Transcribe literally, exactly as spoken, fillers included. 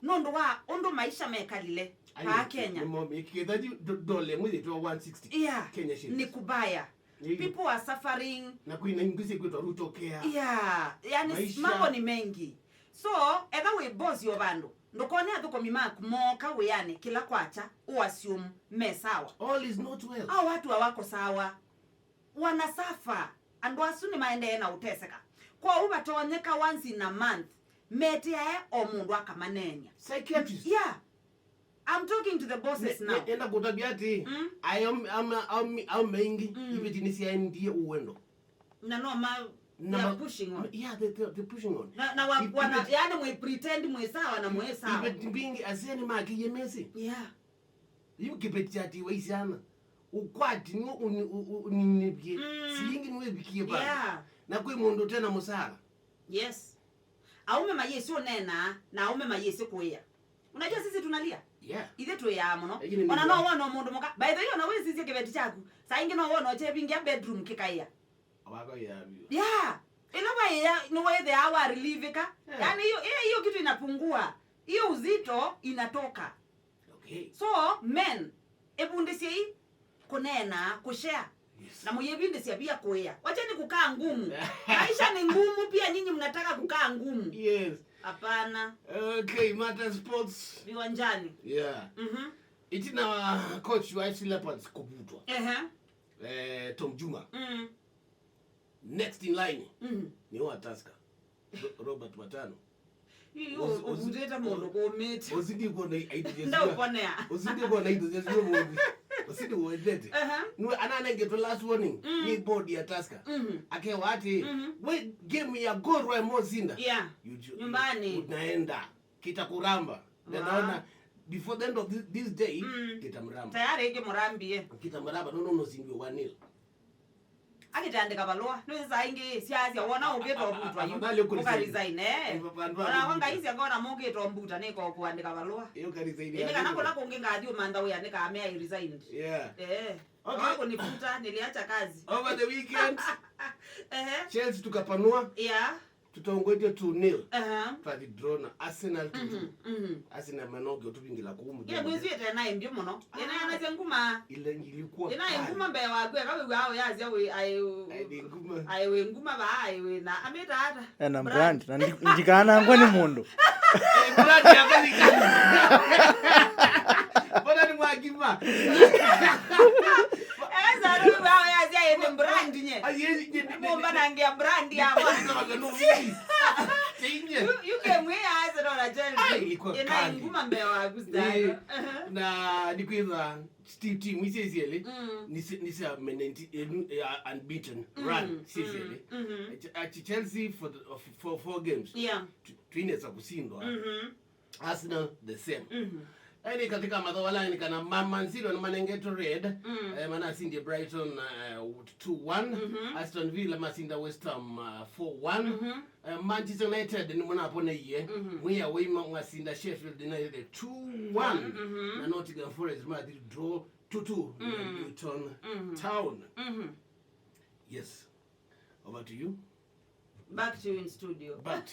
Nũndũ wa ũndũ maisha mekalile paa Kenya. Nĩmo, kĩkĩtha yu do-, dola ĩmwe yĩtwa one sixty Yeah, Kenya shillings. Ni kubaya. Nĩyo. People are suffering. Na kwĩna ingĩ syĩkwĩtwa Ruto Care. Yeah, yani maisha, mambo ni mengi. So, etha wĩ boss yo vandũ, ndũkone athũkũmi maku moka wĩanĩ kĩla kwakya, ũassume me sawa. All is not well. Hao watu hawako sawa. Wana suffer. Andũ asu nĩmaendee na ũteseka. Kwoou vatonyeka once in a month, metiae o mũndũ akamaneenya. Psychiatrist. Yeah. I'm talking to the bosses now. Enda kũtavya atĩ, mm, ayo, am-, am-, am-, ao maingĩ, mm, iveti nĩsyaendie ũwendo. Na no ma, na they are ma-, pushing on. Yeah, they, they, they're pushing on. Na, na wa-, wana, yani mwĩ pretend mwĩ sawa na mwĩ sawa. Iveti mbingĩ aseni makĩie mesi. Yeah. Yu kĩveti kya tiwa isyana. Ũkwati nĩ ũni-, ũ-, ũ-, ũninĩvye. Mm. Silingi nĩwĩvikie vandũ. Yeah. Na kwĩ mũndũ ũtena mũsala. Yes. Aume mayĩsĩ ũneenaa, na aume mayĩsĩ kũĩa. Unajua sisi tunalia? Yeah. Ithe tũĩaa mũno. Lakini ona no wona mũndũ mũka. By the way, ona wĩsisye kĩveti kyaku. Saa ingĩ no wona ũkyevingia bedroom kĩkaĩa. Wako ya view. Yeah. Ĩla waĩa, nĩwethĩaa wa relievika. Yeah. Yani hiyo, hiyo, hiyo kitu inapungua. Hiyo uzito inatoka. Okay. So, men, ĩvundĩsyei kũneena, kushare. Yes. Na mũyĩvindĩsya via kũĩa. Wacheni kukaa ngumu. Maisha ni ngumu, pia nyinyi mnataka kukaa ngumu. Yes. Hapana. Okay, Mata Sports. Viwanjani. Yeah. Mhm. Itina wa coach wa F C Leopards kũvutwa. Ehe. Eh, Tom Juma. Mm. Next in line, mhm, nĩ wa Tusker. Ro-, Robert Matano. Yu, yu, ũvutĩte mũndũ kũmĩte. Ũsu ndikuona aitũjesiwa. Ndaũponea. Ũsu ndikuona aitũjesiwa mũndũ. Ũsu ndiwendete. Aha. Nwe ananengetwe last warning, mm, nĩ board ya Tusker. Mhm. Akewa atĩ, mhm, we game ya Gor Mahia mosinda. Yeah. You ju-, nyumbani. Unaenda. Kitakuramba. Na naona before the end of this, this day, mm, kitamramba. Tayari ikimurambie. Kitamramba, no, no, no, singwe one nil. Akitandika balũa, nĩ saa ingĩ syasya wona ũkĩtwa mbutwa yu. Afadhali ũkũ resign. Ũka resign, eh. Afadhali ũkũ resign. Ona wanga isi ngona mũkĩtwa mbuta nĩ kwa kuandika balũa. Yo ka resign. Ĩnĩ kana kũla kũngĩ ngathi ũmantha wĩa nĩ kamea I resigned. Yeah. Eh. Okay. Wako nifuta, niliacha kazi. Over the weekend, ehe, Chelsea tukapanua. Yeah. Tũtongoetye two nil. Aha. Twathi draw na Arsenal two two. Mhm, mhm. Arsenal manoke ũtũvingĩla kũu mũthenya. Ye mwezi ĩte na ĩmbyo mũno. Ah. Ĩna anasya nguma. Ile ilikuwa. Ĩna nguma mbee waku, aka wĩw'a aũ yasya wĩ, aĩ, aĩ wĩ nguma. Aĩ wĩ nguma ba, aĩ wĩ na, amĩta ata? Ena brand. Brand. Na ndi-, ndikanangwa nĩ mũndũ. Eh, brand ya Amerika. Mbona ni mwagima? Esa rĩu wao yasya ĩnĩ brand nye. Aye, ye, ye, ye, mũmbanangia brand ya mwana. Yu, yu game ĩĩ ya Arsenal na Chelsea. Ah, ilikuwa kali. Ĩna nguma mbee waku sana. Eh, na nikwĩtha Steve team icio icio ilĩ, mm, nisi-, nisi a maintain, eh, unbeaten run, mm, icio icio ilĩ. Mm-hmm. Ch-, ach-, Chelsea for the, for, for four games. Yeah. Tu-, twinesa kusindwa. Mm-hmm. Arsenal the same. Mm-hmm. Yaani katika mathaũ ala ni kana ma-, Man City nĩ manengetwe red, mm, eh, manasindie Brighton, eh, two one. Mm-hmm. Aston Villa masinda West Ham, uh, four one. Mm-hmm. Eh, Manchester United nĩ mũnaponeie. Mm-hmm. Mwĩa waima mwasinda Sheffield United two one. Mm-hmm. Na Nottingham Forest mathi draw two two na, mm, Luton, mm-hmm, Town. Mm-hmm. Yes. Over to you. Back to you in studio. Back to